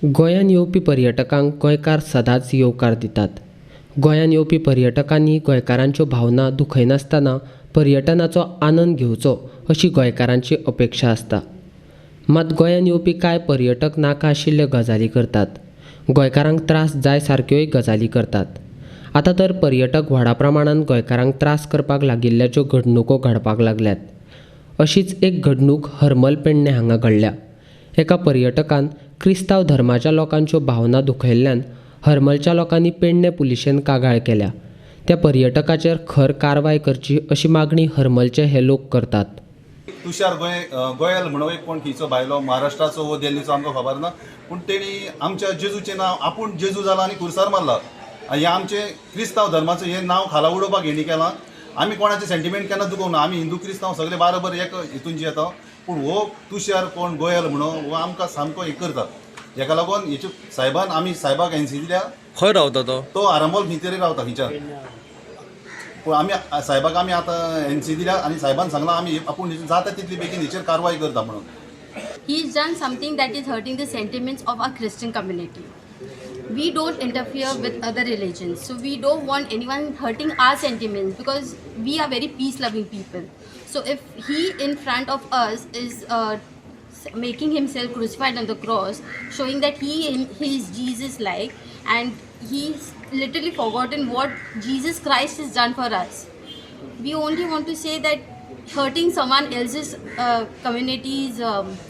गोंयांत येवपी पर्यटकांक गोंयकार सदांच येवकार दितात. गोंयांत येवपी पर्यटकांनी गोंयकारांच्यो भावना दुखयनासतना पर्यटनाचो आनंद घेवचो अशी गोंयकारांची अपेक्षा आसता. मात गोंयांत येवपी कांय पर्यटक नाका आशिल्ल्यो गजाली करतात. गोंयकारांक त्रास जाय सारक्योय गजाली करतात. आतां तर पर्यटक व्हडा प्रमाणांत गोंयकारांक त्रास करपाक लागिल्ल्याच्यो घडणुको घडपाक लागल्यात. अशीच एक घडणूक हरमल पेडणें हांगा घडल्या. एका पर्यटकान क्रिस्तांव धर्माच्या लोकांच्यो भावना दुखयल्ल्यान हरमलच्या लोकांनी पेडणें पुलिशेंत कागाळ केल्या. त्या पर्यटकाचेर खर कारवाय करची अशी मागणी हरमलचे हे लोक करतात. तुषार गोयल म्हणून एक कोण खंयचो भायलो, महाराष्ट्राचो वो दिल्लीचो, आमकां खबर ना, पूण तेणी आमच्या जेजूचें नांव, आपूण जेजू जाला आनी खुर्सार मारला आनी हें आमचें क्रिस्तांव धर्माचें हें नांव खाला उडोवपाक हेणी केलां. आमी कोणाचें सेंटिमेंट केन्ना दुखोवंक ना. आमी हिंदू क्रिस्तांव सगळे बाराबर एक हितून जियेता, पूण हो तुषार कोण गोयल म्हणून हो आमकां सामको हें करता. हेका लागून हेचे सायबान, आमी सायबाक एनसी दिल्या. खंय रावता तो? तो आरंबोल खंय तरी रावता खंयच्यान, पूण आमी सायबाक आमी आतां एनसी दिल्या आनी सायबान सांगलां आमी आपूण जाता तितली बेगीन हेचेर कारवाय करता म्हणून. He's done something that is hurting the sentiments of our Christian community. We don't interfere with other religions, so we don't want anyone hurting our sentiments because we are very peace loving people. So if he in front of us is making himself crucified on the cross, showing that he is Jesus like, and he's literally forgotten what Jesus Christ has done for us. We only want to say that hurting someone else's community's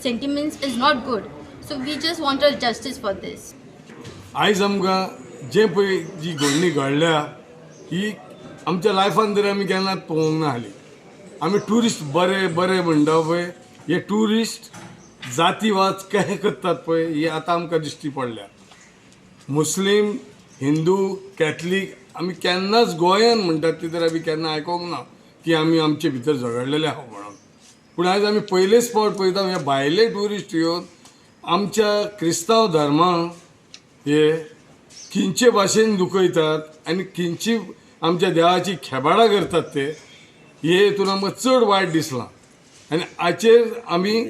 sentiments is not good. So we just want a justice for this. आयज आमकां जें पळय जी घडणी घडल्या ही आमच्या लायफान तरी आमी केन्नाच पळोवंक ना हाली. आमी ट्युरिस्ट बरे बरे म्हणटा पळय, हे ट्युरिस्ट जातीवाद कशे करतात पळय ही आतां आमकां दिश्टी पडल्या. मुस्लीम, हिंदू, कॅथलीक आमी केन्नाच गोंयान म्हणटात ती तर आमी केन्ना आयकोंक ना की आमी आमचे भितर झगडलेले आहा म्हणून. पूण आयज आमी पयलेच फावट पळयता, हे भायले ट्युरिस्ट येवन आमच्या क्रिस्तांव धर्माक हे खंयचे भाशेन दुखयतात आनी खंयची आमच्या देवाची खेबाडां करतात ते, हे हितून आमकां चड वायट दिसलां आनी हाचेर आमी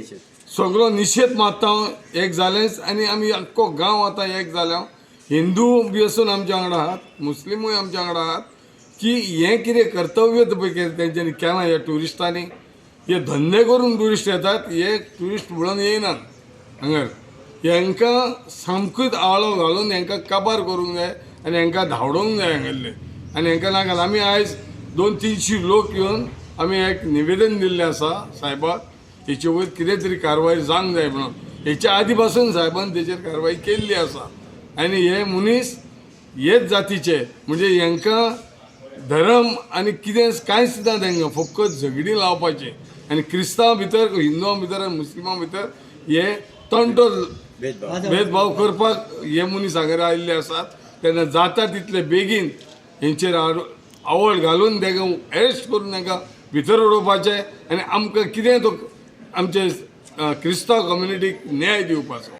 सगळो निशेध मारता. एक जालेंच आनी आमी आख्खो गांव आतां एक जाल्या. हिंदू बी आसून आमच्या वांगडा आहात, मुस्लिमूय आमच्या वांगडा आहात की हें कितें कर्तव्य पळय तेंच्यांनी केलां. ह्या ट्युरिस्टांनी हे धंदे करून ट्युरिस्ट येतात, हे ट्युरिस्ट म्हणून येयनात हांगर. हेंकां सामकूच आळो घालून हेंकां काबार करूंक जाय आनी हेंकां धांवडोवंक जाय हांगेल्ले आनी हेंकां नाका. आमी आयज 200-300 लोक येवन आमी एक निवेदन दिल्लें आसा सायबाक, हेचे वयर कितें तरी कारवाय जावंक जाय म्हणून. हेच्या आदी पासून सायबान तेचेर कारवाय केल्ली आसा आनी हे मनीस हेच जातीचे, म्हणजे हेंकां धर्म आनी कितें कांयच ना तेंकां, फकत झगडीं लावपाचें आनी क्रिस्तांव भितर, हिंदुआं भितर आनी मुस्लिमां भितर हे तंटो भेदभाव करपाक हे मनीस हांगा आयिल्ले आसात. तेन्ना जाता तितले बेगीन हेंचेर आवळ घालून तांकां एरेस्ट करून तांकां भितर उडोवपाचें आनी आमकां कितें तो आमचे क्रिस्तांव कम्युनिटीक न्याय दिवपाचो.